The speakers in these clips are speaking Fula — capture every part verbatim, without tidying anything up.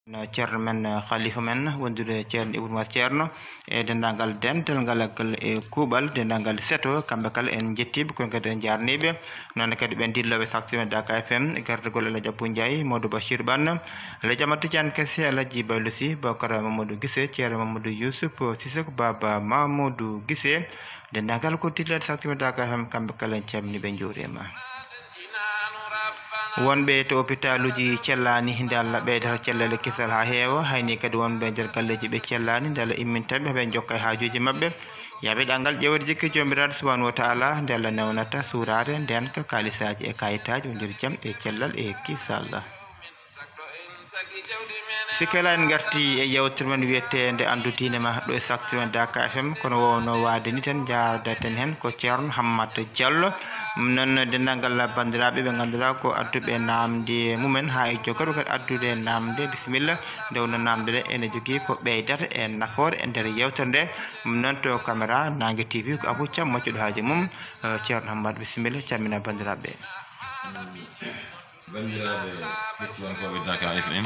No ceerno men, eh, khalifa men, wondude ceerno Ibnu Umar Ceerno, e denndaangal dental ngal e kuuɓal, denndaangal seto, kamɓe kala en njettiiɓe, kono kadi en njaarniiɓe. Noon kadi ɓen dillooɓe Saktime Daka F M, e gardagol Alhaji Abou Ndiaye, Modou Bachir Ɓanna, Alhaji Amadou Tidiane Kassé, Alhaji Baylo Sy, Bokar Mamadou Guissé, Ceerno Mamadou Youssouf, Sissoko Baba Mamadou Guissé, denndaangal ko dillooɓe Saktime Daka F M, kamɓe kala en calminii ɓe, njuuriima. Wonɓe to hôpitaluji cellaani, nde Allah ɓeydata cellal e kisal haa heewa, hayni kadi wonɓe nder galleeji ɓe cellaani, nde Allah imminta ɓe, ɓe njokka e haajuuji maɓɓe. Yaaɓe ɗanngal ƴeewde jikki Joomiraaɗo Subhaanahu wa Ta'ala, nde Allah newnata suuraade ndeenka kaalisaaji e kaayitaaji, wondude jam e cellal e kisal. Sikke alaa, en ngarti e yeewtere men wiyeteende Anndu Diine Ma ɗo e Saktime Daka F M, kono wowno waade ni tan njaadaten heen ko Ceerno Hammat Diallo. Noon denndaangal banndiraaɓe ɓe ngannduɗaa ko adduɓe naamnde mumen haa e jokkooɓe kadi addude naamnde, bisimilla. Nde wonno naamnde nde ene jogii ko ɓeydata e nafoore e nder yeewtere nde. Noon to caméra Naange T V ko Abou Thiam, maccuɗo haaji mum, eh, Ceerno Hammat, bisimilla, calmina banndiraaɓe ɓe. Banndiraaɓe hettiyankooɓe Daka F M,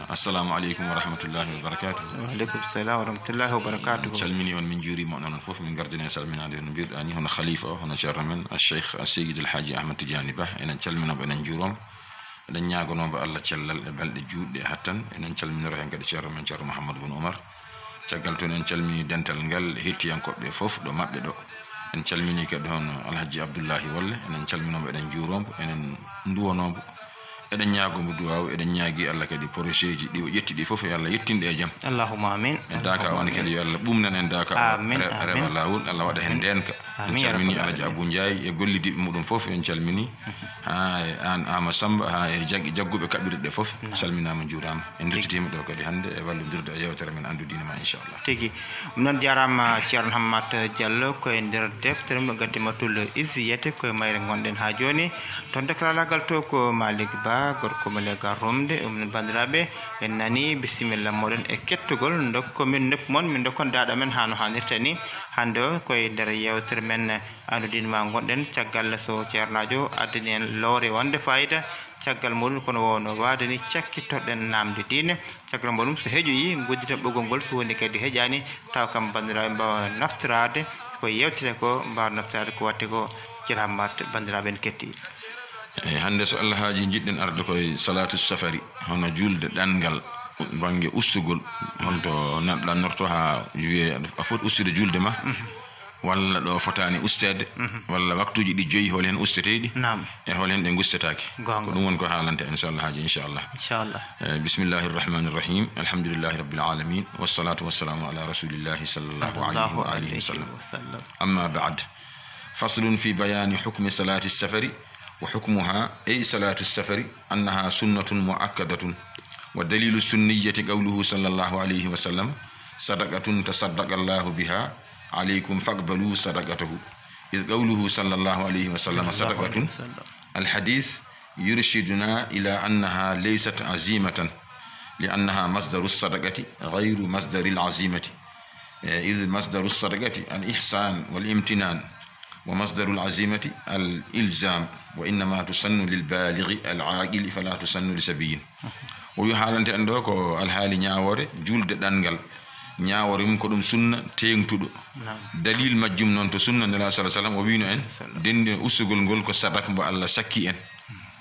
assalamu aleykum wa rahmatullahi wa barakatuh. Wa aleykum salam wa rahmatullahi wa barakatuh. Min calmini on, min njuuriima on onon fof, min ngardini e salminaade no mbiruɗaa ni, hono khalifa o, hono ceerno men, Cheikh Seydi El Hadji Ahmed Tidiane Ba. Enen calminooɓe, enen njuurooɓe, eɗen ñaagonooɓe Allah cellal e balɗe juutɗe e hattan. Eɗen calminora heen kadi ceerno men, Ceerno Mouhamadou Boun Oumar. Caggal toon, en calmini dental ngal hettiyankooɓe fof ɗo maɓɓe ɗo. En calmini kadi hono Alhaji Abdoullahi Wolle, enen calminoomo, eɗen njuuroomo, enen nduwanoomo. Eɗen ñaagoomo duwaaw, eɗen ñaagi Allah kadi projet ji ɗi o ƴetti ɗi fof, yo Allah yettin ɗi e jam. Allahumma amin. E Daka on kadi, yo Allah ɓumnan en Daka o, amin, re-, amin, rewa laawol, Allah waɗa heen, amin, ndeenka. En, amin, ya calmini rabbal alamin. Alhaji Abou Ndiaye e gollidiiɓe muɗum fof, en calmini. Mhm. Haa e aan Ama Samba, haa e jag-, jagguɓe kaɓirɗe ɗe fof, naam, salminaama, njuuraama. En nduttitiima ɗo kadi hannde e wallondirde e yeewtere men Anndu Diine Ma, inchallah. Tigi. Ɗum noon, jaaraama Ceerno Hammat Diallo, ko e nder deftere mo Gaddimatul Izziyati, ko e mayre ngonɗen haa jooni. Toon to karalaagal to ko Malick Ba, gorko mo leegal Rumde. Ɗum noon, banndiraaɓe, en nanii bisimilla mooɗon e kettugol. Ndokko min noppi mon, min ndokkon daaɗa men haa no haanirta ni. Hannde o, ko e nder yeewtere men Anndu Diine Ma ngonɗen, caggal so ceernaajo addani en lowre wonde fayida, caggal muɗum kono wowno waade ni, cakkitoɗen naamnde diine. Caggal muɗum, so heƴoyi, ngudditen ɓoggol ngol, so woni kadi heƴaani, taw kam banndiraaɓe mbaawa naftoraade ko yewtete ko, mbaawa naftoraade ko waɗte ko. Ceerno Hammat, banndiraaɓe en ketti. Eyi, hannde so Allah haaji, njiɗɗen arde koye salaatu safari, hono juulde ɗanngal, bannge ustugol, honto neɗɗo ɗannorto haa wiyee a foti ustude juulde ma? Mhm. Walla ɗo fotaani usteede, mhm, walla waktuuji ɗi joyi, hol heen usteteeɗi, naam, e hol heen ɗe ngustetaake. Goonga. Ko ɗum woni ko haalante, inchallah, haaji, inchallah. Inchallah. Eh, bismillahi irrahmani irrahim. Alhamdulillahi rabbil alamin. Wassalatu wassalamu ala rasulillahi sallallahu alayhi wa alihi wa sallam. Amma ba'd. Faslun fi bayani hukmi salati safari wa hukmuha, ay salatu safari, annaha sunnatun muakkadatun. Wa dalilu sunniyati qawluhu sallallahu alayhi wa sallam, sadaqatun tasaddaqa Allahu biha alaykum faqbalu sadaqatahu. Idh qawluhu sallallahu alayhi wa sallam, sadaqatun. Al-hadith yurshiduna ila annaha laysat azimatan, li annaha masdaru sadaqati ghayru masdari al-azimati. Eh, idh masdaru sadaqati al-ihsan wal imtinan, wa masdaru al-azimati al-ilzam, wa innama tusannu lil balighi al-aqili fala tusannu li sabiyin. O wi haalante en ɗo ko alhaali ñaawoore, juulde ɗanngal. Ñaawoore mum ko ɗum sunna teeŋtuɗo. Naam. Dalil majjum noon to sunna Nelaaɗo sallallahu alayhi wa sallam, o wiino en, sallam, denndi ustugol ngol ko sadak mbo Allah sakki en.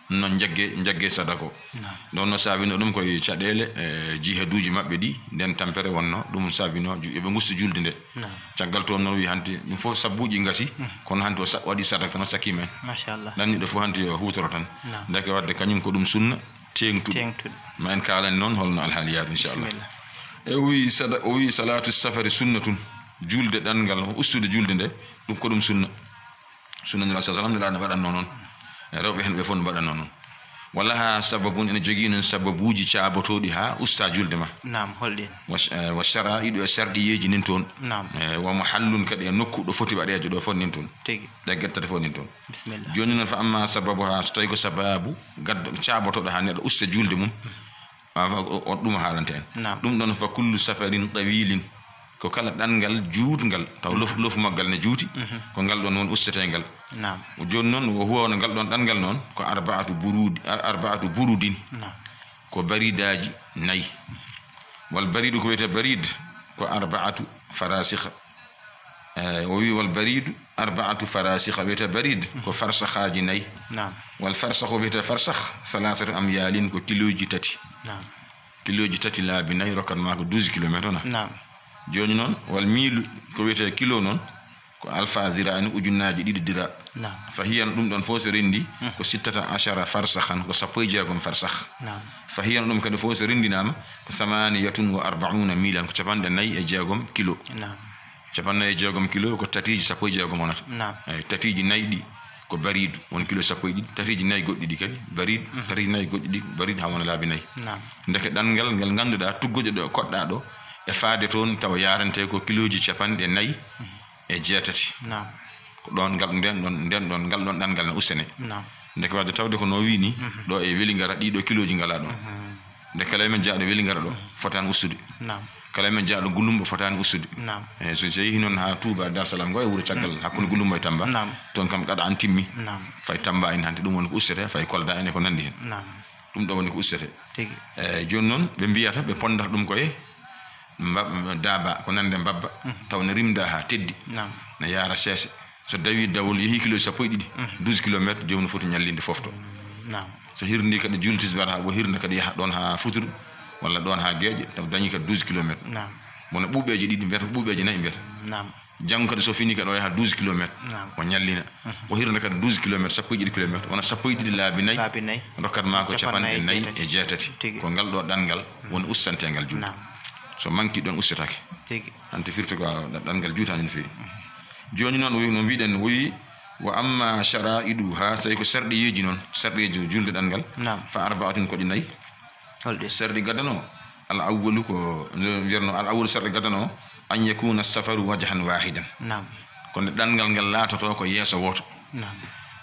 Noon njagge, njagge sadako. Naam. Ɗon no saabino ɗum koye caɗeele, eh, jihaduuji maɓɓe ɗi, nden tampere wonno, ɗum saabino ju-, yo ɓe ngustu juulde nde. Naam. Caggal toon noon wi hanti, ɗum fof sabbuuji ngasi, mhm, kono hanti o sa-, waɗi sadaka, no sakkiima en. Machallah. Ɗanniɗo fof hanti yo huutoro tan. Naam. Ndeke waɗde kañum ko ɗum sunna, teeŋtuɗo. Teeŋtuɗo. Ma en kaalani noon holno alhaali yaadu, inchallah. Bisimilla. E o wi sada-, o wi salatu safari sunnatun, juulde ɗanngal, ustude juulde nde, ɗum ko ɗum sunna. Sunna Nulaaɗo sallallahu alayhi wa sallam, Nulaaɗo no waɗatnoo noon. E rewɓe heen ɓe fof no mbaɗatnoo noon. Wa laha sababun, ene jogii noon sababuuji caabotooɗi haa usta juulde ma. Naam, holɗin? Wa sh-, eh, wa sharaa'iɗu, e sarɗiyeeji nin toon. Naam. Eh, wa mahallun, kadi e nokku ɗo foti waɗeede ɗo fof nin toon. Tigi. Ɗe gettata fof nin toon. Bisimilla. Jooni noon, fa amma sababuha, so tawii ko sababu gaddo-, caabotooɗo haa neɗɗo usta juulde mum, a, o, o, ɗum haalante en. Naam. Ɗum ɗoon, fa kullu safarin tawilin, ko kala ɗanngal juutngal, taw lof-, lofu maggal ne juuti, mhm, ko ngal ɗoon woni usteteengal. Naam. O jooni noon, wo huwa wona ngal ɗoon ɗanngal noon, ko arbaatu buruudi, ar-, arbaatu burudin. Naam. ko baridaaji nayi. Wal baridu, ko wiyetee barid, ko arbaatu farasikha. Eyi, o wi wal baridu arbaatu farasikha, wiyetee barid, ko farsakhaaji nayi. Naam. Wal farsakhu, wiyetee farsakh, salasatu amyalin, ko kilooji tati. Naam. Kilooji tati laabi nayi rokkat ma ko douze kilomètres, wona? Naam. Jooni noon, wal miilu, ko wiyetee kilo noon, ko alfa dira'in, ujunnaaji ɗiɗi dira. Naam. Fa hiya, ɗum ɗon fof so renndi, ko sittata ashara farsakhan, ko sappo e jeegom farsakh. Naam. Fa hiya, ɗum kadi fof so renndinaama, ko samaniyatun wa arba'una milan, ko capanɗe nayi e jeegom kilo. Naam. Capanɗe nayi e jeegom kilo ko tatiiji sappo e jeegom wonata. Naam. Eyi, tatiiji nayi ɗi ko baridu, won kilo sappo e ɗiɗi, tatiiji nayi goɗɗi ɗi kadi baridu, tatiiji nayi goɗɗi ɗi baridu, haa wona laabi nayi. Naam. Ndeke ɗanngal ngal ngannduɗaa tuggude ɗo, koɗɗaa ɗo, e faade toon tawa yarante ko kilooji capanɗe nayi e jeetati. Naam. Ko ɗoon ngal, nden ɗoon, nden ɗoon, ngal ɗoon ɗanngal ne ustanee. Naam. Ndeke waɗde tawde ko no wii ni, ɗo e Welingara ɗii ɗo kilooji ngalaa ɗoon. Nde kala men jaaɗo Welingara ɗo, fotaani ustude. Naam. Kala men jaaɗo Gulumba fotaani ustude. Naam. Eyi, so, so yehi noon haa Touba, Dar Salam, ko e wuro caggal, hakkunde Gulumba e Tamba. Naam. Toon kam qat'an timmi. Naam. Fay Tamba en hannde, ɗum woni ko ustete, fay Kolda en e ko nanndi heen. Naam. Ɗum ɗo woni ko ustete. Tigi. Eyi, jooni noon, ɓe mbiyata, ɓe ponndata ɗum koye mba-, daaba, ko nande mbabba, taw ne rimda haa teddi. Naam. Ne yaara seese. So dawi dawol yehi kilooji sappo e ɗiɗi, douze kilomètres, joomum foti ñallinde fof to. Naam. So hirndi kadi juulti tisbaar haa o hirna kadi yaha ɗoon haa futuro, walla ɗoon haa geeƴe, taw dañi kadi douze kilomètres. Naam. Wona ɓuuɓeeje ɗiɗi mbiyata, ɓuuɓeeje nayi mbiyata. Naam. Janngo kadi so fini kadi o yaha douze kilomètres, naam, o ñallina. O hirna kadi douze kilomètres, sappo e ɗiɗi kilomètres, wona sappo e ɗiɗi laabi nayi. Laabi nayi. Rokkat ma ko capanɗe nayi e jeetati. Tigi. Ko ngal ɗo ɗanngal woni ustanteengal juulde. Naam. So manki ɗoon ustataake. Tigi. Hannde firti ko ɗanngal juutaani no feewi. Jooni noon, o wi-, no mbiɗen, o wi, "Wa amma shara'iduha", so tawi ko sarɗiyeeji noon, sarɗiyeeji juulde ɗanngal, naam, fa arba'atun, ko ɗi nayi. Holɗi? Sarɗi gadano, al awwalu ko, mbiyatno al awwalu, sarɗi gadano, an yakuna safaru wajhan wahidan. Naam. Ko nde ɗanngal ngal laatoto ko yeeso wooto. Naam.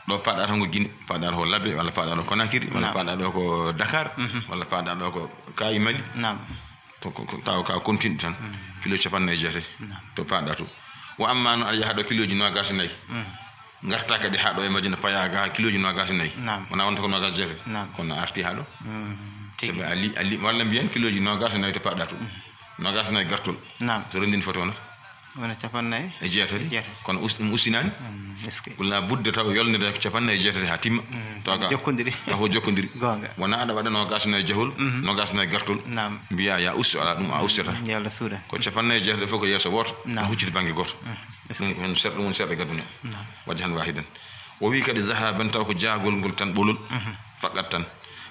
Ɗo paɗɗa tan ko Gine, paɗɗa ɗo ko Labe, walla paɗɗa ɗo Conakry, walla, naam, paɗɗa ɗo ko Dakar, mhm, walla paɗɗa ɗo ko Kaayi Mali. Naam. To ko, ko, taw ka continue tan. Mm. Kilo capanɗe nayi e jeetati. Naam. To paɗɗa to. Wa amma no aɗa yaha ɗo kilooji noogaas e nayi. Mm. Ngarta kadi haa ɗo e Madina, paya ga kilooji noogaas e nayi. Naam. Wona wonta ko noogaas e jeetati. Naam. Kono a arti haa ɗo. Mm. Tigi. Sabu a li-, a li-, walla mbiyen kilooji noogaas e nayi to paɗɗa to. Mm. Noogaas e nayi gartol. Naam. So renndini foti wonata? Wona capanɗe nayi e jeetati. E jeetati. Kono us-, ɗum ustinaani. Mm, est-ce que? Ko la budda taw yolnde nde ko capanɗe nayi e jeetati haa timma. Mm, taw ka jokkondiri. Taw ko jokkondiri. Goonga. Wona aɗa waɗa noogaas e nayi jahol, mhm, noogaas e nayi gartol. Naam. Mbiya ya ustu, ala ɗum a ustata. Mm, yo Allah suuɗa. Ko capanɗe nayi e jeetati fof ko yeeso wooto. Naam. Hucciti bannge gooto. Mm, est-ce que? Ɗum ko heen ser-, ɗum woni serɗe gadduno. Naam. Wajhan wahidan. O wi kadi zahaban, taw ko jaagol ngol tan ɓolol. Mhm. Faqat tan.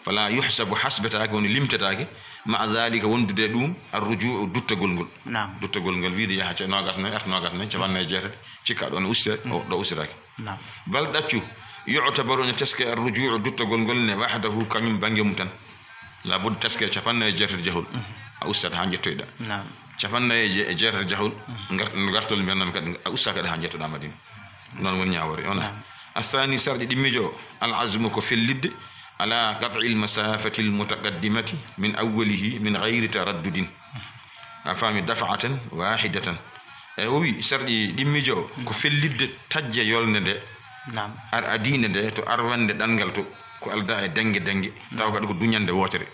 Fala yuhsabu, hasbetaake, woni limtetaake, ma zalika, wondude e ɗum, arruju'u, duttagol ngol. Naam. Duttagol ngol, wiide yaha ca-, noogaas e nayi, arta noogaas e nayi, capanɗe nayi e jeetati, cikka ɗo ne uste, o, ɗo ustetaake. Naam. Bal ɗaccu, yu'tabaru, ne teske, arruju'u, duttagol ngol ne, wahdahu, kañum bannge mum tan. Labudda teske capanɗe nayi e jeetati jahol. Mhm. A ustat haa njettoyɗa. Naam. Capanɗe nayi e je-, e jeetati jahol, mhm, ngar-, gartol mbiyanɗam kadi, a usta kadi haa njettoɗa Madina. Noon woni ñaawoore, wona? Naam. Athani, sarɗi ɗimmiijo o, al azmu, ko fellitde, ala qat'il masafati al mutaqaddimati min awwalihi min ghayri taraddudin. A faami? Daf'atan wahidatan. E o wi, sarɗi ɗimmiijo o, ko fellitde tajje yolnde nde. Naam. Ar adiinde nde to arwande ɗanngal to, ko alda e dennge dennge, taw kadi ko duñande wootere.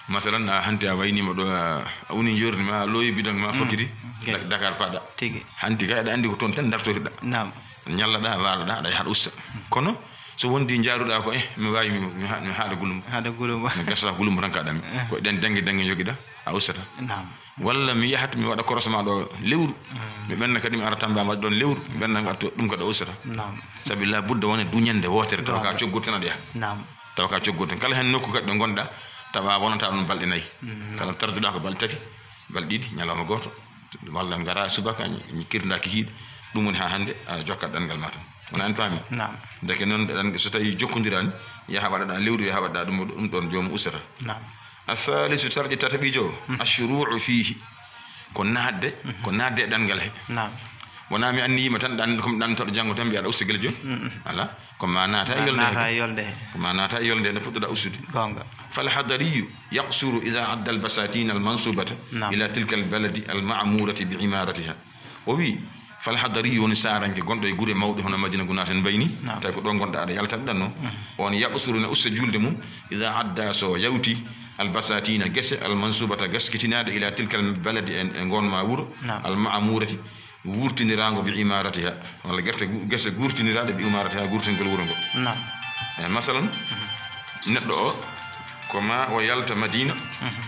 Masalan, a hanti a wayniima ɗo, a, a uni njoorndi ma, a loowi bidon ma, mm, fokkiti, gay. Dak-, Dakar paɗa. Tigi. Hanti kay aɗa anndi ko toon tan dartotoɗa. Naam. Ñallaɗa, waaloɗa, aɗa yaha aɗa usta. Kono so wondi njaaruɗa ko, eh, mi waawi mi, mi ha-, mi haɗa Gulumba. Haɗa Gulumba. Mi gasa Gulumba tan kaɗam. Eh. Ko ɗen dennge dennge njogiɗa, a ustata. Naam. Walla mi yahat mi waɗa korosma ɗo lewru. Mm. Mi ɓenna kadi mi ara Tamba mi waɗa ɗon lewru. Mi ɓenna mi waɗa to-, ɗum kadi a ustata. Naam. Sabi la budda wona duñande wootere taw ka, naam, coggu tan aɗa yaha. Naam. Tawa ka coggu tan. Kala heen nokku kadi ɗo ngonɗa, tawa wonata ɗon balɗe nayi. Mm, naam. Kala tarduɗa ko balɗe tati, balɗe ɗiɗi, ñalawma gooto, walla ngara subaka, kirda kikiiɗe. Ɗum woni haa hannde a jokkat ɗanngal ma tan. Wona en paami? Naam. Ndeke noon ɗan-, so tawi jokkondiraani, yaha waɗaɗa lewru, yaha waɗaɗa ɗum, ɗum ɗon joomum ustata. Naam. Athalisu, sarɗi tataɓiijo o, mhm, ashuru'u fiihi. Ko naatde, mhm, ko naatde e ɗanngal he. Naam. Wona mi anniyiima tan, ɗan, ko mi ɗantoɗo janngo tan mbiya aɗa usta gila jooni. Mm-mm. Alaa, ko ma naata e yolnde he. Naata e yolnde he. Ko ma naata e yolnde he, nde puɗɗoɗa ustude. Goonga. Fal hadariyu yaqsuru idha adda al basatin al mansubata, naam, ila tilka al baladi al ma'murati bi imaratiha. O wi, fal hadariyu, woni saaranke gonɗo e gure mawɗe hono Madina Gunaas en mbayni, naam, tawi ko ɗo ngonɗa aɗa yalta ɗanno. Mm. On yaqsuru, ne usta juulde mum, idha adda, so yawti, Al basatina, gese, al mansubata, gaskitinaaɗe, ila tilkal baladi, e, e ngoon ma wuro, Naam. al ma'murati, wurtiniraango bi imaratiha, walla gerte gu-, gese gurtiniraaɗe bi imaratiha, gurtingol wuro ngo. Naam. E, masalan, neɗɗo o, ko ma o yalta Madina. Mhm.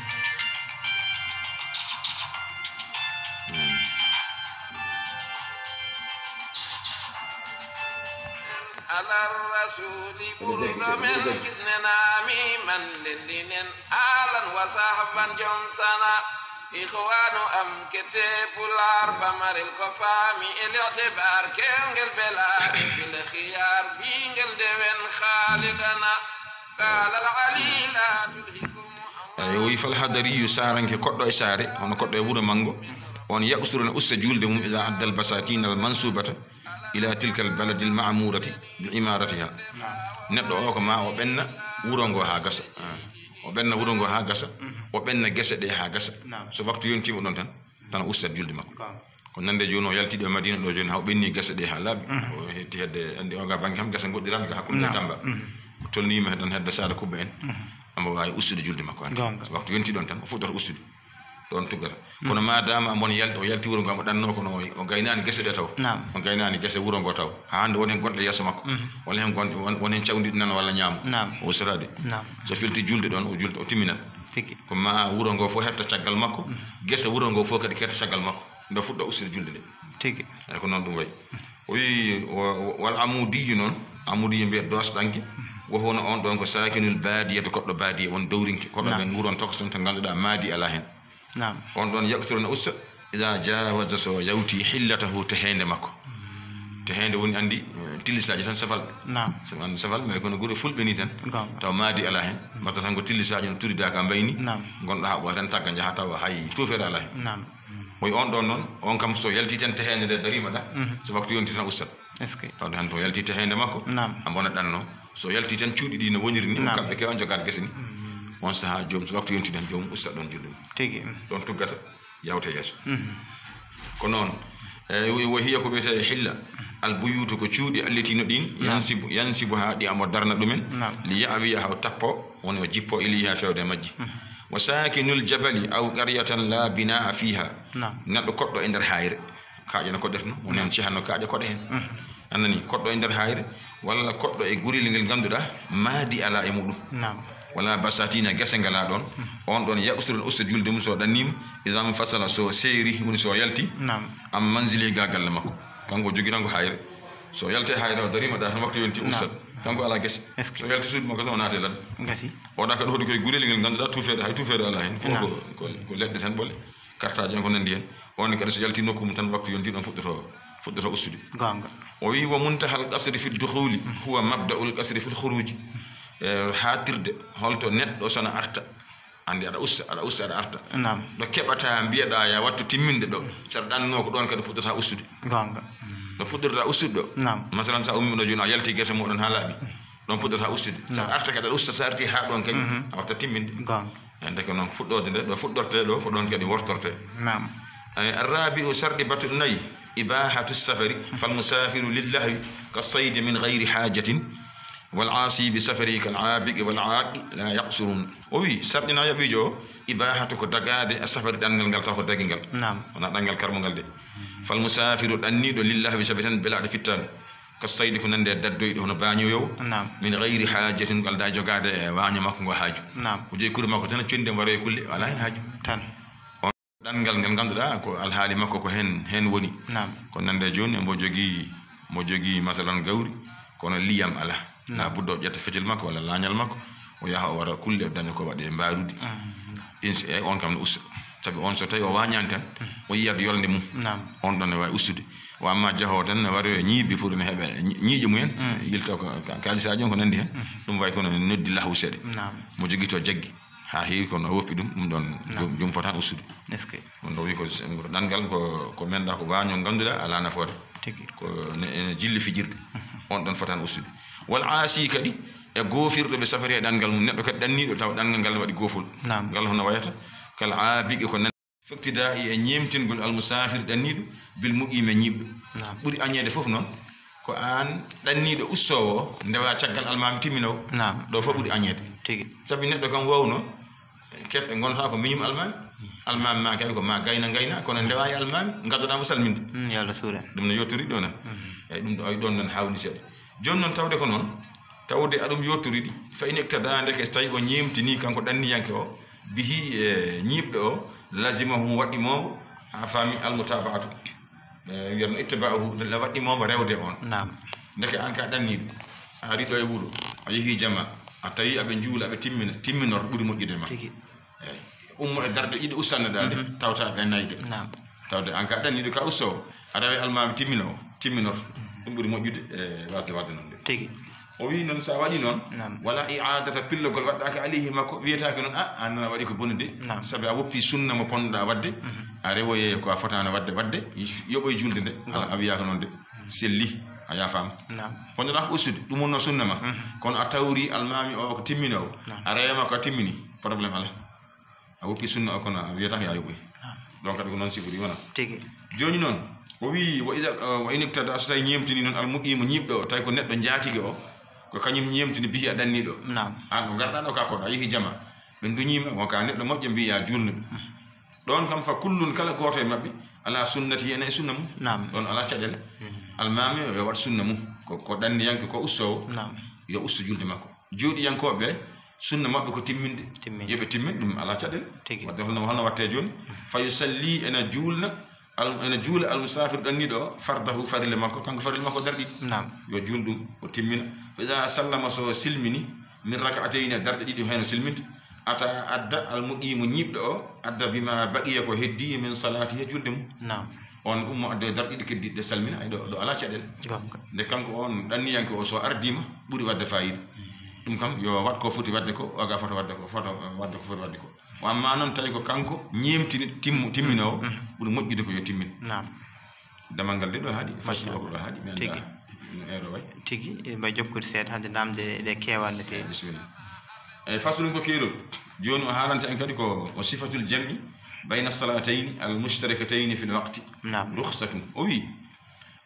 Ala rasuli ɓurɗo men kisnenami man lendinen alan wa sahban jom sana. Ikhwanu am kete pular bamaril ko fami e li'tibar kelngel belade fil khiyar bingel dewen khalidana. Qala al ali la tulhikum. Eyi, o wi fal hadariyu, saranke koɗɗo e saare, hono koɗɗo e wuro manngo, on yaqsuru, na usta julde mum, ida addal basatina al mansubata ila tilkal baladil ma'murati bi imaratiha. Neɗɗo o ko ma o ɓenna wuro ngo haa gasa. O ɓenna wuro ngo haa gasa, o ɓenna gese ɗe haa gasa. Naam. So waktu yontiima ɗon tan, tan o usta julde makko. Ko nande jooni o yalti ɗo Madina ɗo jooni, haa o ɓenni gese ɗe haa laaɓi. O hetti hedde, anndi o ga bannge kam gese ngoɗɗiraaɗo ga hakkunde Naam. Tamba. O tolniima heddan hedde Saada Kubba en. Ambo waawi ustude julde makko hannde. Goonga. So waktu yonti ɗon tan, o fuɗɗata ustude. Ɗon tuggata. Kono ma dama ambo yal-, o yalti wuro ngo, mo ɗanno kono o, o gaynaani gese ɗe taw. Naam. O gaynaani gese wuro ngo taw. Haa hannde woni hen gonɗo yeeso makko. Woni hen gonɗo, won-, woni hen cawndi nan walla ñaamo. Naam. O usata de. Naam. So filti julde ɗon, o julta, o timminat. Tigi. Ko ma wuro ngo fof hetta caggal makko. Gese wuro ngo fof kadi ketta caggal makko. Nde fuɗɗo ustude julde nde. Tigi. Eyi, ko noon ɗum wayi. O wi, wa-, wa-, wal amudiyu noon, amudiyu mbiya doosɗanke, wo hono on ɗon ko sakinul baadiya, to koɗɗo baadiya, on dowrinke, koɗo Naam. ɓe nguron tokos ton to ngannduɗaa maadi alaa heen. Naam. On ɗon yaqsuru na usta, ida jawaza, so yawti hillatahu, to heende makko. To heende woni anndi, eh, tillisaaji tan safal. Naam. So anndi safal, mais kono gure fulɓe ni tan. Goonga. Taw maadi alaa heen. Mbatta tan ko tillisaaji no turidaa ka mbayni. Naam. Ngonɗo haa ɓooya tan tagga njaha tawa hay tuufeede alaa heen. Naam. Moy on ɗon noon, on kam so yalti tan teheende nde dariima ɗa, Mhm. so waktu yonti tan ustat. Est-ce que? Tawde hannde o yalti teheende makko, Naam. a mbona ɗanno. So yalti tan cuuɗi ɗi no woniri ni, Naam. kamɓe kewan jogaade gese ni. Mhm. On sahaa joom, so waktu yonti tan joom ustat ɗon julde mum. Tigi, mhm. Ɗon tuggata, yawta yeeso. Mhm. Ko noon, e, wo, wo hiya ko wiyetee hilla, al buyutu ko cuuɗi alliti no ɗin, Naam. yansibu, yansibu haa ɗi amo darna ɗumen, Naam. li ya'wiya haa o tappo, woni o jippo ilayha fewde e majji. Mhm. Wa sakinul jabali aw qaryatan la binaa fiha. Naam. Neɗɗo koɗɗo e nder hayre. Kaaƴe no koɗirno, woni heen Naam. ceha no kaaƴe koɗe heen. Mhm. A nani, koɗɗo e nder hayre, walla koɗɗo e gurel ngel ngannduɗaa, maadi alaa e muɗum. Naam. Wala basatina, gese ngalaa ɗoon. Mhm. On ɗoon yaqsuru, usta julde mum so ɗanniima, idan fasala, so seeri, woni so yalti. Naam. Am manzili ga galle makko. Kanko o jogi tan ko hayre. So yalti e hayre o dariima ɗa tan waktu yonti Naam. usta. Kanko alaa gese. Est-ce que So yalti suudu makko tan o naati e ladde. Gasi. O ɗa kadi hoɗi koye gurel ngel ngannduɗaa tuufeede, hay tuufeede alaa heen. Fof Naam. ko, ko, ko leɗɗe tan ɓole. Kartaaji en ko nanndi heen. On kadi so yalti nokku mum tan waktu yonti ɗon fuɗɗoto, fuɗɗoto ustude. Goonga. O wi, wa muntahal qasri fi dukhuli huwa mabda'ul qasri fil khuruji. E, haatirde holto neɗɗo sona arta. Anndi aɗa usta, aɗa usta, aɗa arta. Naam. Ɗo keɓata mbiyeɗa ya wattu timminde ɗo. Saɗa ɗanno ko ɗon kadi puɗɗata ustude. Goonga. Ɗo puɗɗirta ustude ɗo. Naam. Masalan, sa ummi ɗo jooni a yalti gese moɗon haa laaɓi. Ɗon puɗɗata ustude. Naam. Saɗa arta kadi aɗa usta, sa arti haa ɗon kadi Naam. a watta timminde. Goonga. Hannde ko noon fuɗɗoode nde, ɗo fuɗɗorte ɗo, ko ɗon kadi wortorte. Naam. Ay, arrabi'u, sarɗi batu nayi, ibahatu safari, fal musafiru lillahwi, ka saydi min gayri hajatin, wal aasi bi safari kal aabiqi wal aaqi la yaqsurun. O wi, sarɗi nayi o ɓiijo o, ibahatu ko dagaade a safari ɗanngal ngal taw ko dagi ngal. Naam. Wona ɗanngal karmo ngal de. Fal musafiru ɗanniiɗo lillahwi sabi tan belaaɗo fittaandu. Ka saydi ko nande e daddoyɗo hono baañoyowo. Naam. Min gayri hajatin, aldaa e jogaade e waaño makko ngo haaju. Naam. O jeyi kuri makko tan, condi mo waroye kulle, alaa heen haaju. Tan. On ɗanngal ngal ngannduɗaa ko alhaali makko ko heen, heen woni. Naam. Ko nande jooni mbo jogii, mbo jogii masalan gawri, kono liyam alaa. Naam. Na buddo ƴetta fetel makko walla laañal makko, o yaha o wara kulle o daña ko waɗe e mbaarudi. Mm. Ɗin si, e on kam no usta. Sabi on so tawi o waañaani tan, Mm. o yiyat yolnde mum. Naam. On ɗon ne waawi ustude. Wa amma jahoowo tan ne wari o ñiibi pour ne heɓa ñi-, ñiiƴe mumen, Mm. yilta ko ka-, kaalisaaji on ko nanndi heen. Mm. Ɗum wayi kono ne noddi lahu seeɗa. Naam. Mo jogii to jaggi. Haa heewi kono woppi ɗum, ɗum ɗon Naam. jum, jum fotaan ustude. Est-ce que? On ɗo wi ko s-, ɗanngal ko, ko menɗa ko waaño ngannduɗaa alaa nafoore. Tigi. Ko ne, ene jilli fijirde. Mhm. On ɗon fotaan ustude. Wal aasi kadi e goofirɗo ɓe safari e ɗanngal mum. Neɗɗo kadi ɗanniiɗo taw ɗanngal ngal waɗi goofol. Naam. Ngal hono wayata? Kal aabiqi ko nan-, Fiqtidaa e ñeemtingol almusaafir ɗanniiɗo bil muqiimi e ñiiɓɗo. Naam. Ɓuri añeede fof noon ko aan ɗanniiɗo ustoowo o ndewa caggal almaami timminowo. Naam. Ɗo fof ɓuri añeede. Tigi. Sabi neɗɗo kam wawno Kerɗe ngonata ko miñum almaami. Almaami ma kay ko ma gayna gayna, kono ndewa e almaami, ngaddoɗa mo salminde. Mm, yo Allah suur en. Ɗum no yottori ɗo na. Mhm. Eyyi, ɗum ɗo, ay, ɗon nan hawni seeɗa. Jooni noon, tawde ko noon, tawde aɗum yottori ɗi, fa in iqtada, ndeke so tawi o ñeemtini kanko ɗanniyanke o, bihi, e ñiiɓɗo o, lazimahu, waɗɗi mo, a faami, almutabaatu. E, wiyatno ittiba'uhu, la waɗɗi mo rewde on. Naam. Ndeke an ka ɗanniiɗo, a ari ɗo e wuro, a yehi jama, a tawi aɓe njuula, aɓe timmina, timminor ɓuri moƴƴude ma. Tigi. Eyyi. Ummo e darɗe ɗiɗi, ustanno ɗaade, mhm, tawta ɓe nayde. Naam. Tawde an ka ɗanniiɗo ka usto, a rewe almaami timmino, timminor. Mhm. Ɗum ɓuri moƴƴude, e, wasde wadde noon de. Tigi. O wi noon, so a waɗi noon, naam, wala i'adata, pillogol waɗɗaaka alayhi makko, wiyetaake noon, a, an nana waɗi ko boni de. Naam. Sabi a woppi sunna mo ponnoɗa wadde, mhm, a rewoye ko a fotaano wadde, wadde, yoɓoy julde nde. Naam. Ala, a wiyaaka noon de. Mhm. Selli, a yaafaama. Naam. Ponnoɗa ko ustude, ɗum wonno sunna ma. Mhm. Kono a tawri almaami o ko timminowo. Naam. A rewe makko a timmini, problème ala. A woppi sunna o, kono a wiyata ko ya yoɓoy. Naam. Donc kadi ko noon sifori wona. Tigi. Jooni noon, o wi, wa ida, wa in iqtada, so tawi ñeemtini noon al muqimu, ñiiɓɗo o, tawi ko neɗɗo njaatigi o, ko kañum ñeemtini bihi a ɗanniiɗo. Naam. An ɗo ngarɗa ɗo ka koɗo, a yehi jama, ɓe duñima, wonka neɗɗo moƴƴo mbiya julnuɓe. Mm. Ɗon kam fa kullun, kala gooto e maɓɓe, ala sunnati, ene e sunna mum. Naam. Ɗon ala caɗeele. Mm. Almaami o yo waɗ sunna mum. Ko, ko ɗanniyanke, ko ustowo, naam, yo ustu julde makko. Jooɗiyankooɓe, sunna maɓɓe ko timminde. Timminde. Yo ɓe timmin, ɗum ala caɗeele. Tigi. Wadde holno, holno watte jooni? Mm. Fa yusalli, ene juulna, al-, ene juula almusafir ɗanniiɗo o, fardahu, farilla makko, kanko farilla makko darɗi. Naam. Yo juul ɗum, o timmina. Fa ida sallama, so silmini, min rak'atayni, darɗe ɗiɗi, heno silminde, ata, adda, almuqimu, ñiiɓɗo o, adda bima baqiya, ko heddi, min salatihi, julde mum. Naam. On ummo adda e darɗe ɗiɗi keddiiɗe, salmina, ay ɗo, ɗo ala caɗeele. Gonga. Nde kanko on ɗanniyanke o so ardima, ɓuri wadde fayida. Mm. Ɗum kam, yo waɗ ko foti wadde ko, o ga fota wadde ko, fota wadde ko foti wadde ko. Wa amma noon tawi ko kanko ñeemtini, timmu-, timminowo, mm, ɓuri moƴƴude ko yo timmin. Naam. Damal ngal de ɗo haaɗi, faslu o ko ɗo haaɗi, mi anndaa. Tigi. No eero way. Tigi, e mbay jokkude seeɗa, hannde namde ɗe keewa no feewi. Bisimilla. Eyi, faslun ko keerol. Jooni o haalanta en kadi ko, o sifatul jam'i bayna salatayni al mushtarakatayni fil waqti. Naam. Rukhsatun. O wi,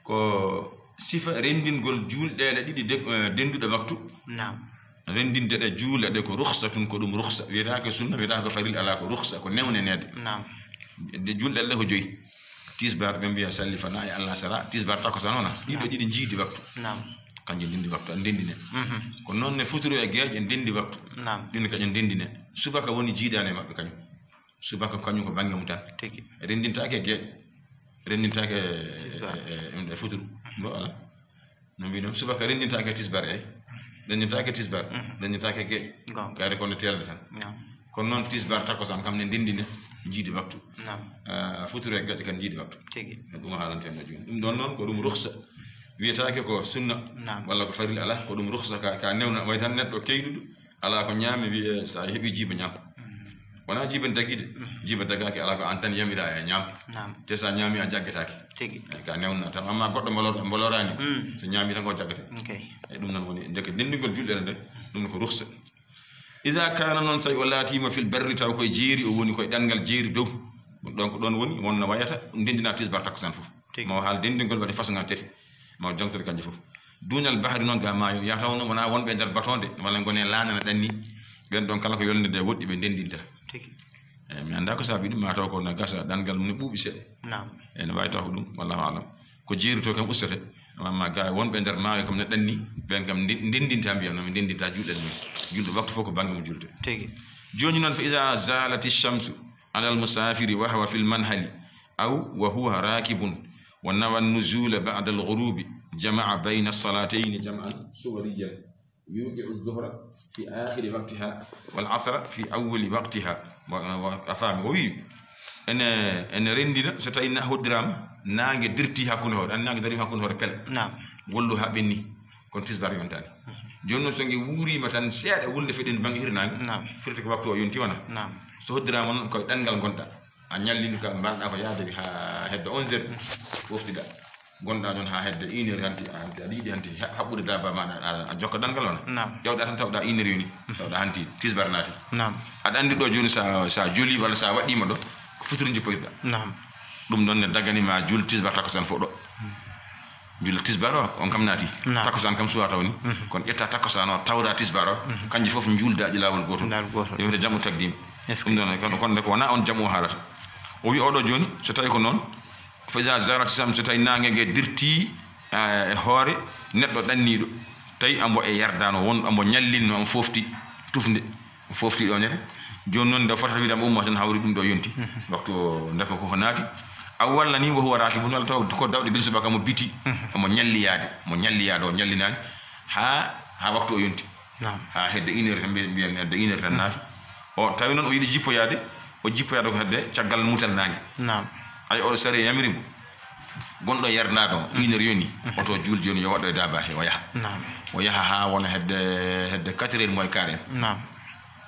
ko sifa renndingol juulɗeele ɗiɗi de-, eh, dennduɗe waktu. Naam. Renndinde ɗe, juula ɗe, ko rukhsatun, ko ɗum rukhsa. Wiyetaake sunna, wiyetaake ko farilla, alaa, ko rukhsa, ko newneneede. Naam. De juulɗe ɗe ko joyi. Tisbar, ɓe mbiya salli fana e Allah sara. Tisbar, takkusaan wona. Ɗiɗo, naam, ɗiɗi njiidi waktu. Naam. Kanjum ndenndi waktu, a ndenndine. Mhm. Ko noon ne futuro e geeƴe ndenndi waktu. Naam. Ɗin kañum ndenndine. Subaka woni jiidaane maɓɓe kañum. Subaka kañum ko bannge mum tan. Tigi. Renndintaake geeƴe. Renndintaake e, tisbar, e, e, e futuro. Mbo ala. No mbiy noon, subaka renndintaake tisbar, eyi. Renndintaake tisbar, mhm, renndintaake geeƴe. Gonga. Kayre kono teelde tan. Naam. Kono noon tisbar, takkusaan kam ne ndenndine, jiidi waktu. Naam. Ah, futuro e geeƴe kan jiidi waktu. Tigi. Ɗum haalanten no jooni. Ɗum ɗon noon ko ɗum rukhsa. Wiyetaake ko sunna, naam, walla ko farilla, alaa, ko ɗum rukhsa ka, ka newna, way tan neɗɗo keyɗuɗo, alaa ko ñaami, wiye, so a heɓi jiiba, ñaam. Mm. Wonaa jiiba daggi de. Mm. Jiiba daggaaki, alaa, ko aan tan yamiraa e ñaam. Naam. Te so a ñaami, a jaggetaake. Tigi. Eyi, ka newna tan. Amma goɗɗo mbo lor-, mbo loraani, mm, so ñaami tan ko jaggete. Ok. Eyi, ɗum noon woni, ndeke denndingol juulɗeele nde, ɗum ko rukhsa. Ida kana, noon tawi o laatiima fil barri, taw koye jeeri o woni, koye ɗanngal jeeri dow. Donc ɗon woni, wonno wayata, ndenndina tisbar, takkusaan fof. Tigi. Ma o haal denndingol waɗi façon ngal tati. Ma o joŋtore kanji fof. Dunal bahri noon ga maayo, yataw noon wonaa wonɓe e nder batonde, walla ngone laana na ɗanni. Ɓen ɗon kala ko yolnde nde woɗɗi ɓe ndenndinta. Tigi. Eyi, mi anndaa ko saabi ɗum, ma taw ko na gasa ɗanngal mum ne ɓuuɓi seeɗa. Naam. Eyi, no waawi taw ko ɗum, wallahu alam. Ko jeeri to kam ustate. Amma ga wonɓe nder maayo kam ne ɗanni, ɓen kam nde-, ndenndinta, mbiya no mi ndenndinta juulɗe mum. Juulɗo waktu fof ko bannge mum juulde. Tigi. Jooni noon, fa ida zalati shamsu ala al musafiri wa huwa fil manhali, aw wa huwa rakibun, wa nawa nuzula ba'da al ghurubi, jama'a bayna salatayni jam'an suwariyan. Yuqi'u dhuhra fi akhiri waqtiha wal asra fi awwali waqtiha. Wa, wa, a faami, o wi, ene, ene renndina so tawi na hoddiraama, naange dirti hakkunde hoore, an naange darii hakkunde hoore pel. Naam. Wollu haa ɓenni, kono tisbar yontaani. Mhm. Jooni noon so nge wuuriima tan seeɗa, wulde feɗen bannge hirnaange, naam, firti ko waktu o yonti wona. Naam. So hoddiraama noon, koye ɗanngal ngonɗa. A ñallini ka, mbaɗɗa ko yaade haa hedde onze heures, woftiɗa. Ngonɗa ɗon haa hedde une heure hanti, hanti, aɗa yiɗi hanti ha-, haɓɓude daaba maɗa, a, a jokka ɗanngal wona. Naam. Ƴewɗa tan tawɗa une heure yoni, tawɗa hanti, tisbar naati. Naam. Aɗa anndi ɗo jooni sa, sa joli walla sa waɗɗiima ɗo, ko futuro jippoyɗa. Naam. Ɗum ɗon ne dagani ma jul tisbar takkusaan fof ɗo. Hmm. Julla tisbar o, on kam naati. Naam. Takkusaan kam suwa taw ni. Mhm. Kono ƴetta takkusaan o, tawda tisbar o, mhm, kanji fof njuulda e laawol gootol. Laawol gootol. Ɗum wiyete jam'u takdim. Est-ce que ɗum ɗon kon kon de ko wona on jamu o haalata. O wi oɗo jooni so tawi ko noon, fa iza zalat shams, so tawi naange nge dirti, eh, e hoore neɗɗo ɗanniiɗo, tawi ambo e yardano won ambo ñallinno am fofti tufnde, fofti ɗo nete. Jooni noon nde fotata wiide mo umma tan hawri ɗum ɗo yonti. Waktu o ndeke koko naati. Aw walla ni wo huwa rakibun, walla taw ko dawɗe gila subaka mo biti, omo ñalliyaade, mo ñalliyaade o ñallinaani haa, haa waktu o yonti. Naam. Haa hedde une heure tan, mbiyen, mbiyen hedde une heure tan naati. O tawi noon o yiɗi jippoyaade, o jippoyaade ko hedde caggal mutal naange. Naam. Ay, oɗo sariya yamiri mo, gonɗo yarnaaɗo o, une heure yoni, oto juul jooni, yo waɗɗo e daaba he, o yaha. Naam. O yaha haa wona hedde, hedde quatre heures moins quart en. Naam.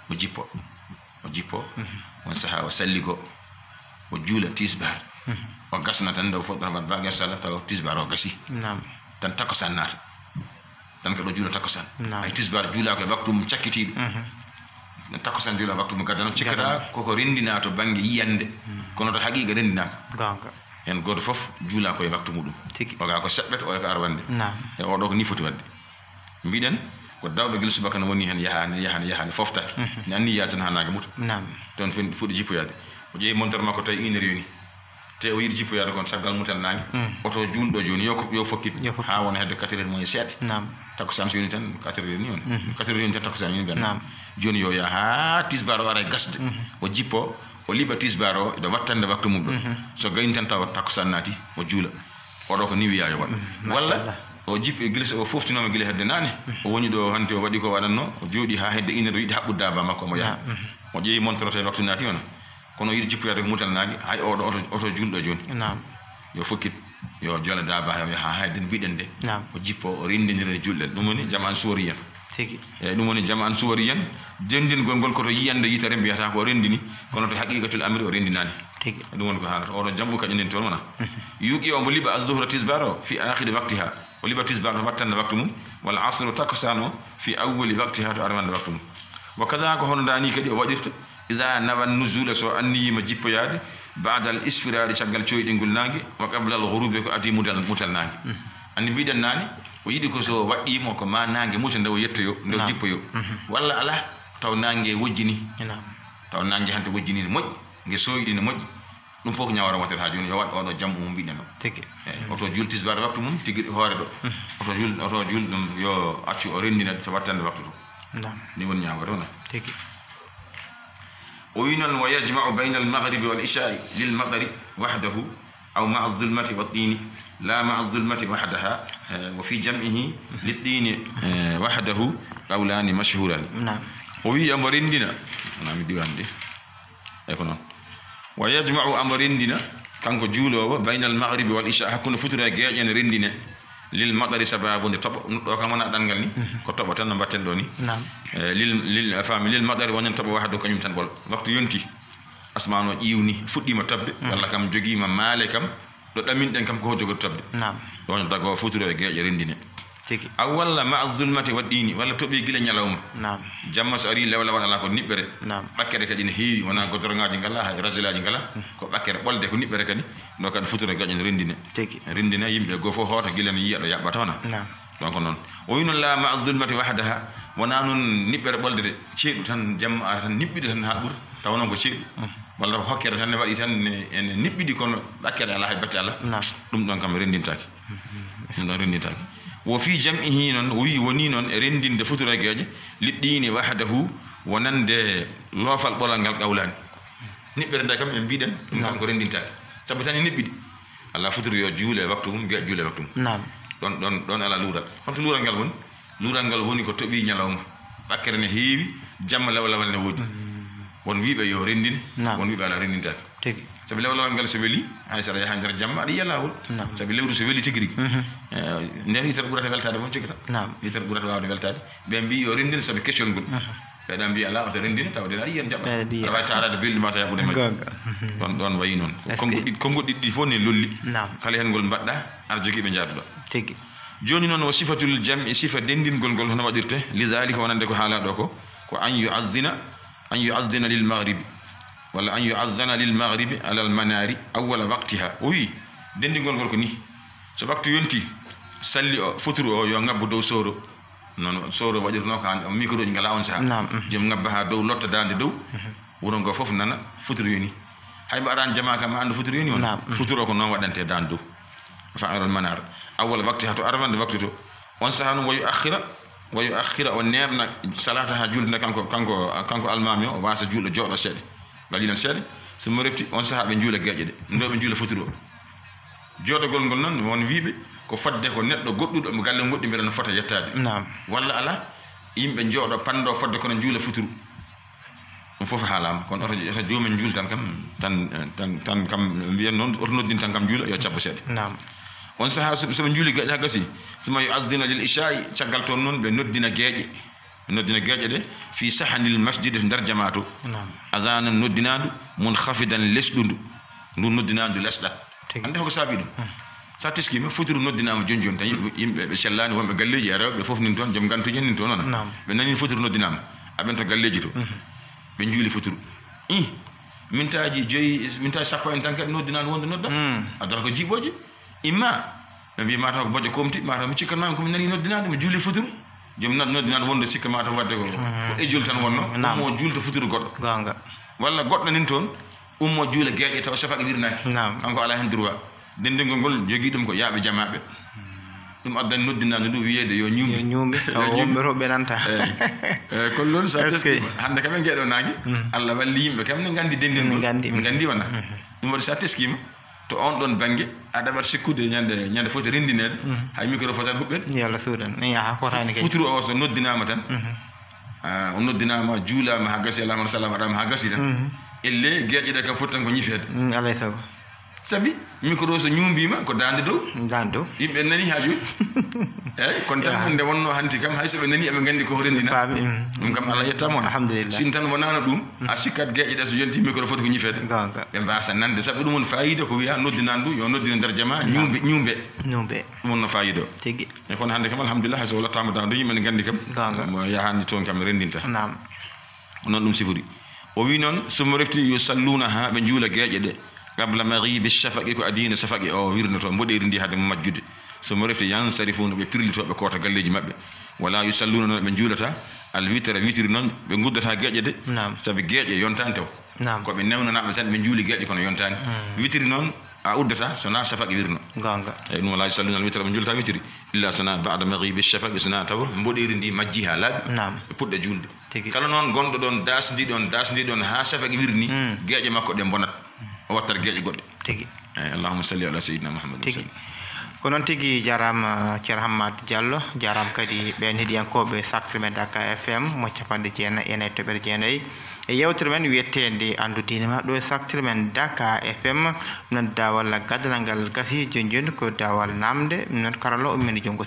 O jippo. O jippo. Mhm. On sahaa o salligo. O juula tisbaar. Mhm. O gasna tan, nde o fuɗɗata waɗ baage sallah, tawa tisbaar o gasi. Naam. Tan takkusaan naata. Tan ko ɗo juula takkusaan. Naam. Ay, tisbaar juula ko e waktu mum cakkitiiɗo. Mhm. Takkusaan juula waktu mum gadano, cikkata koko renndinaa to bannge yiyannde. Mhm. Kono to haqiiqa renndinaaka. Goonga. Heen gooto fof juula ko e waktu muɗum. Tigi. O gaa ko seɓɓet, o ko arwande. Naam. E oɗo ko ni foti waɗde. Mbiɗen ko dawɗo gila subaka no woni heen, yahaani, yahaani, yahaani, foftaki. Mhm. Ne anniya tan haa naange muta. Naam. Toon fen-, fuɗɗi jippoyaade. O ƴeewi montor makko, tawi une heure yoni. Te o yiɗi jippoyaade kon caggal mutal naange. Mm. Oto juulɗo jooni, yo ko, yo fokkit. Yo fokkit. Haa wona hedde quatre heures moins seeɗa. Naam. Takkusaan so yoni tan, quatre heures yoni on. Mhm. Quatre heures yoni tan, takkusaan yoni ben. Naam. Jooni yo yaha haa tisbaar o ara e gasde. Mhm. O jippo, o liɓa tisbaar o, ɗo wattande waktu mum ɗo. Mhm. So gayni tan tawa takkusaan naati, o juula. Oɗo ko ni wiyaa yo waɗ. Mm, walla machallah. O jippi gila so o foftinooma gila hedde naane. Mm. O woni ɗo hannde o waɗi ko waɗatnoo, o jooɗi haa hedde une heure, o yiɗi haɓɓude daaba makko, omo yaha. Naam, mhm. O ƴeewi montor o tawi waktu naati on. Kono o yiɗi jippoyaade ko mutal naange, hay oɗo oto, oto juulɗo jooni. Naam. Yo fokkit, yo jola daaba he, o yaha haa hedde mbiɗen de. Naam. O jippo, o renndinira e juulɗe. Ɗum woni jamaan suwariyan. Tigi. Eeyi, ɗum woni jamaan suwariyan, denndingol ngol ko to yiyannde yitere mbiyata ko o renndini, kono to haqiqatul amri o renndinaani. Tigi. Ɗum woni ko haalata. Oɗo jamu kadi nden toon wona. Mhm. Yuuqi o mbo liɓa az-zuhra tisbaar o fi aakhiri waqtiha. O liɓa tisbaar o wattande waktu mum. Wal asru takkusaan o fi awwali waqtiha to arwande waktu mum. Wa kaza ko hono ndaa ni kadi o waɗirta. Iza nawa nuzula so anniyiima jippoyaade ba'dal isfiraari caggal coyɗingol naange wa qablal ghurubi ko adii mutal, mutal naange. Mhm. Anndi mbiɗen naane o yiɗi ko so waɗɗiimo ko ma naange muta nde o yettoyo, nde o jippoyo. Mhm. Walla alaa taw naange wojjini. Naam. Taw naange hannde wojjini ne moƴƴi, nge sooyɗi ne moƴƴi. Ɗum fof ko ñaawara wontere haa jooni, yo waɗ oɗo jam mum mbiɗen o. Tigi. Eeyi, oto juul tisbaar waktu mum tigi hoore ɗo. Mhm. Oto juul, oto juul ɗum yo accu o renndina so wattande waktu to. Naam. Ni woni ñaawore wona. Tigi. O wi noon, wa yajma'u bayna al-maghribi wal isha'i lil matari wahdahu aw ma'a zulmati wa tini, la ma'a zulmati wahdaha, eh, wa fi jam'ihi li tini, eh, wahdahu qawlani mashhurani. Naam. O wi omo renndina. Naam, mi diwandi. Eyi ko noon. Wa yajma'u, omo renndina, kanko juuloowo, bayna al-maghribi wal isha, hakkunde futuro e geeƴe ene renndine, lil matari, sababu nde toɓo, ɗo kam wona ɗanngal ni, mhm, ko toɓo tan no mbatten ɗo ni. Naam. Eh, lil, lil, a faami, lil matari wonen toɓo wahdahu kañum tan ɓolo. Waktu yonti, asmaan o ƴiwni, fuɗɗiima toɓde, mhm, walla kam jogiima maale kam, ɗo ɗaminɗen kam ko jogori toɓde. Naam. Ɗo woni dago futuro e geeƴe renndine. Tigi. Aw walla ma'a zulmati wa tini, walla toɓi gila ñalawma. Naam. Jamma so ari lewlewal alaa ko niɓɓere. Naam. Ɓakkere kadi ne heewi, wonaa godorongaaji ngalaa, hay rasilaaji ngalaa. Hmm. Ko ɓakkere ɓolde, ko niɓɓere kadi. Ɗo kadi futuro gaƴen renndine. Tigi. Renndine yimɓe goo fof hoota gila ne yiya ɗo yaɓɓata wona. Naam. Donc noon. O wi noon la ma'a zulmati wahdaha, wonaa noon niɓɓere ɓolde de, ceeɗu tan jamma ara tan niɓɓiɗo tan haa ɓurta, tawa noon ko ceeɗu. Hmm. Walla ko hokkere tan ne waɗi tan ne, ene niɓɓiɗi kono ɓakkere alaa hay batte alaa. Naam. Ɗum ɗon kam renndintaake. Ɗum ɗon renndintaake. Wo fii jam'ihi noon, o wii wonii noon e renndinde futuro e geeƴe, li tini wahdahu, wonande loofal ɓolal ngal qawlaani. Niɓɓere nde kam en mbiɗen, ɗum kam ko renndintaake. Sabu tan e niɓɓiɗi. Alaa futuro yo juule waktu mum, geeƴe juule waktu mum. Naam. Ɗon, ɗon, ɗon alaa luural. Honto luural ngal woni? Luural ngal woni ko toɓi ñalawma. Ɓakkere ne heewi, jamma lewlewal ne woodi. Mm. Won wiiɓe yo renndin, naam, won wiiɓe alaa renndintaake. Tigi. Sabu lewlewal ngal so weli, hay so aɗa yaha nder jamma, aɗa yiya laawol. Naam. Sabu lewru so weli tigi rigi. Mhm. Eh, nden yitere ɓurata weltaade moom tigi tan. Naam. Yitere ɓurata waawde weltaade. Ɓe mbii yo renndin sabu keccol ngol. Mhm. Ɓe ɗa mbii alaa, oto renndin, tawde aɗa yiya jaɓa. Aɗa waawi taaraade belɗi ma so yaɓude majji. Goonga. Mhm. Ɗon, ɗon wayi noon. Est-ce que konnguɗi, konnguɗi ɗi fof ne lolli. Naam. Kala heen ngol mbaɗɗa, aɗa jogii ɓe njaaduɗo. Tigi. Jooni noon, wo sifatul jam'i, sifa denndingol ngol hono waɗirte, li daalika wonande ko haalaa ɗo ko, ko an yu'azzina, an yu'azzina lil maghribi, walla an yu'azzana lil maghribi alal manaari awwala waqtiha. O wii, denndingol ngol ko nii, so waktu yonti, salli o, futuru o, yo ngabbu dow sooro. Noon sooro waɗirnoo ko hannde, micro ji ngalaa on sahaa. Naam, mhm. Joom ngabba haa dow, lotta daande dow. Mhm. Wuro ngo fof nana futuro yoni. Hay mbo arani jama kam, ma anndu futuro yoni on. Naam. Futuro ko noon waɗante dan dow. Fa'ilul manar. Awwal waqtiha, to arwande waktu to. On saha noon, wa yu akhira, wa yu akhira, o neerna salataha, julde nde kanko, kanko, kanko almami o, o wasa juuɗo, jooɗo seeɗa. Qalilan, seeɗa. Summa refti, on saha ɓe juula geeƴe ɗe. Ndo ɓe juula futuro. Jooɗogol ngol noon, won wiiɓe ko fodde ko neɗɗo goɗɗuɗo mo galle goɗɗi mbele no fota yettaade. Naam. Walla ala, yimɓe njooɗo panndo fodde kono njuula futuru. Ɗum fof haalaama, kono oto, oto joomen njuul tan kam, tan, tan, tan kam mbiyen noon, oto noddin tan kam njuula, yo cabbo seeɗa. Naam. On sahaa so, so ɓe njuuli geeƴe haa gasi, suma yo addina lil isha'i, caggal toon noon ɓe noddina geeƴe. Noddina geeƴe ɗe, fi sahanil masjid, nder jamaa to. Naam. Adana noddinaandu, mun khafidan lesɗundu, ndu noddinaandu lesɗat. Tigi. Annde hoko saabi ɗum? Hmm. Sa teskima, futuru noddinaama joni joni tan, yimɓe, yimɓe ɓe sellaani, wonɓe galleeji e rewɓe fof nin toon, joom gantuji en nin toon, non? Naam. Ɓe nani futuru noddinaama, aɓen to galleeji to. Mhm. Ɓe njuuli futuru. Ɓe njuuli futuru. Ih, mintaaji joyi, mintaaji sappo en tan kadi noddinaandu wonde nodda. Hmm. Adata ko jiiɓooji. Imma ɓe mbiya mataw ko bojjo komti, mataw mi cikkanmaami ko mi nani noddinaandu, mi juuli futuru. Joom nod-, noddinaandu wonde sikka mataw wadde ko, hmm, ko ejol tan wonno. Naam. Mo juulta futuru goɗɗo. Goonga. Walla goɗɗo nin toon, ummo juula geeƴe taw safaqe wirnaaki. Naam. Kanko alaa heen droit. Denndingol ngol jogii ɗum ko yaaɓe jamaaɓe. Ɗum addani noddinaandu ndu wiyeede yo ñuumbi. Yo ñuumbi, taw wonɓe to ɓe nanta. Eey. Eey, kono noon so a teskima, hannde kam en ngeɗo naange, mm, Allah walli yimɓe kam ne nganndi denndingol. Ne nganndi, mm. Nganndi wona. Mhm. Ɗum waɗi so a teskima, to on ɗon bannge, a ɗaɓat sikkude ñande, ñande foti renndineede, mhm, hay micro foti tan huɓɓeede. Yo Allah suuɗan. Ni yaha fotaani kay. Futuru o so noddinaama tan, mhm, ah, o noddinaama, juulaama haa gasi, Allahumma sallam waɗaama haa gasi tan. Mhm. Elle geeƴe ɗe kam foti tan ko ñifeede. Mm, alay sago. Sabi micro so ñuumbiima ko daande dow. Daande dow. Yimɓe nani haa jooni. Eey, kono tan nde wonnoo hanti kam, hay so ɓe nani, eɓe nganndi ko renndina. Faami, mm. Ɗum kam Allah yettaama on. Alhamdulillah. Sin tan wonaano ɗum, mm, a sikkat geeƴe ɗe so yonti micro foti ko ñifeede. Goonga. Ɓe mbaasa nande, sabu ɗum woni faayiida ko wiyaa noddinaandu, yo noddine nder jamaa, ñuumbe, ñuumbe. Ñuumbe. Ɗum wonnoo faayiida o. Tigi. E kono hannde kam, alhamdulillah, hay so lattaama daande, yimɓe ne nganndi kam. Goonga. Mo yahaani toon kam renndinta. Naam. Noon ɗum sifori. O wi noon, summa refti yusalluunaha, ɓe njuula geeƴe ɗe, qabla maghibi shafaqi, ko adii nde safaqi o wirnoto, mboɗeeri ndi hade majjude. Summa refti yansarifuuna, ɓe pirlito, ɓe koota galleeji maɓɓe. Wala yusalluuna, noon ɓe njuulata al witra, witri noon, ɓe nguddata geeƴe ɗe. Naam. Sabi geeƴe yontaani taw. Naam. Ko ɓe newnanaaɓe tan, ɓe njuuli geeƴe kono yontaani. Mm. Witri noon, a uddata, so na safaqi wirno. Goonga. Eyi, ɗum wala yusalluuna al witra, ɓe njuulata witri. Illa so na ba'da maghibi shafaqi, so na tawa mboɗeeri ndi majji haa laaɓi. Naam. Ɓe puɗɗa juulde. Tigi. Kala noon gonɗo ɗoon, daasndi ɗoon, daasndi ɗoon haa safaqi wirni, mm, geeƴe makko ɗe mbonat. O wattat geeƴe goɗɗe. Tigi. Eyi, Allahumma salli ala sayyidina Muhammadin. Tigi. Ko noon tigi, jaaraama Ceerno Hammat Diallo, jaaraama kadi ɓeen heɗiyankooɓe Sak Trimet Dakar F M mo capanɗe jeenayi e nayi toɓɓere jeenayi. E yeewtere men wiyeteende Anndu Diine Ma ɗo e Sak Trimet Dakar F M, noon daawal gaddanal ngal gasi, jooni jooni ko daawal naamnde, noon karallo o ummini junngo.